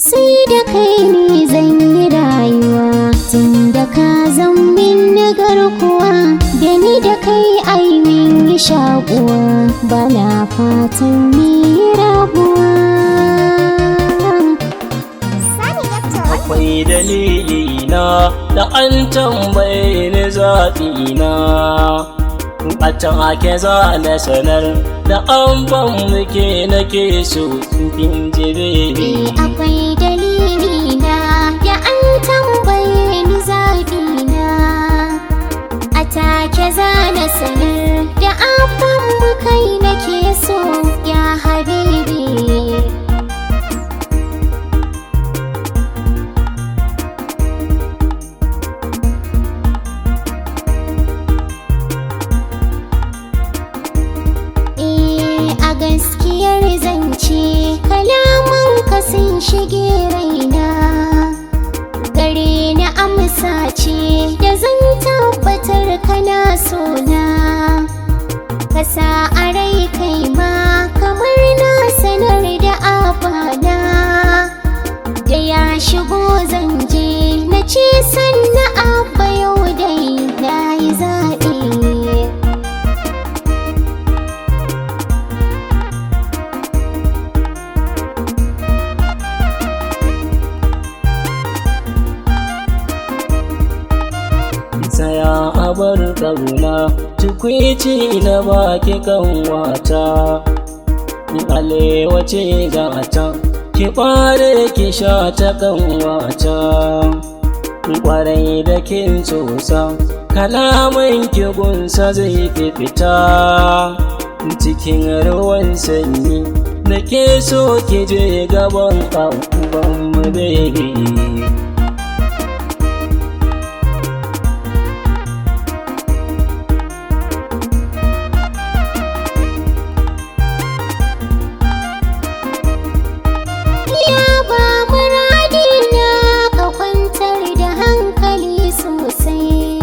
Sai da kai ne zan yi rayuwa, tun da ka zan min na garkuwa, da ni da kai ai min yi shakuwa, bana fatan mi rabuwa. Akwai dalili na da an tambaye ni zaɓi na, a can ake za na sanar da an ban muke nake so kin ji baby. Eh, akwai dalili na da an tambaye ni zaɓi na, a take za na sanar da abban mu kai nake so ya habibi. Eh, a gaskiyar zance kalaman ka sun shige raina, gare na amsa ce da zan tabbatar kana sona, ka sa a rai kai ma kamar na sanar da abana, da ya shigo zan je na ce sannan abba yau dai na yi zaɓe. Tsaya a bar ƙauna, tukwici na baki kanwata, alewa ce gata, ki ɓare ki sha ta kanwata, ƙwarai da kin tsotsa, kalaman ki gunsa zai fi fita, cikin ruwan sanyi da ke so ki je gaban ƙaƙuban mu baby. Ya ba muradina ka kwantar da hankali sosai,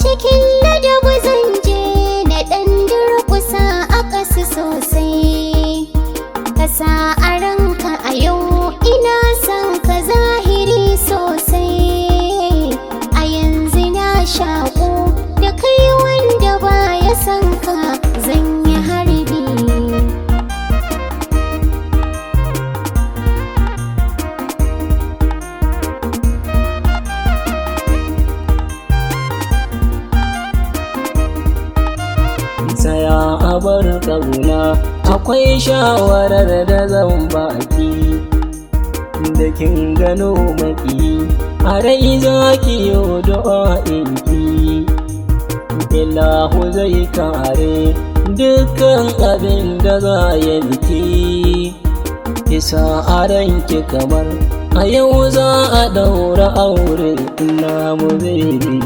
cikin ladabu zan je na ɗan durƙusa a ƙasa sosai, ka sa a ranka a yau ina son ka zahiri sosai, a yanzu na shaƙo da kai wanda baya son ka zan yi harbi. Tsaya a bar ƙauna, akwai shawarar da zan baki, da kin gano maki a rai za ki yi du'a'inki, ilahu zai kare dukkan abin da za ya biki, isa a ranki kamar a yau za a ɗaura aure na mu baby.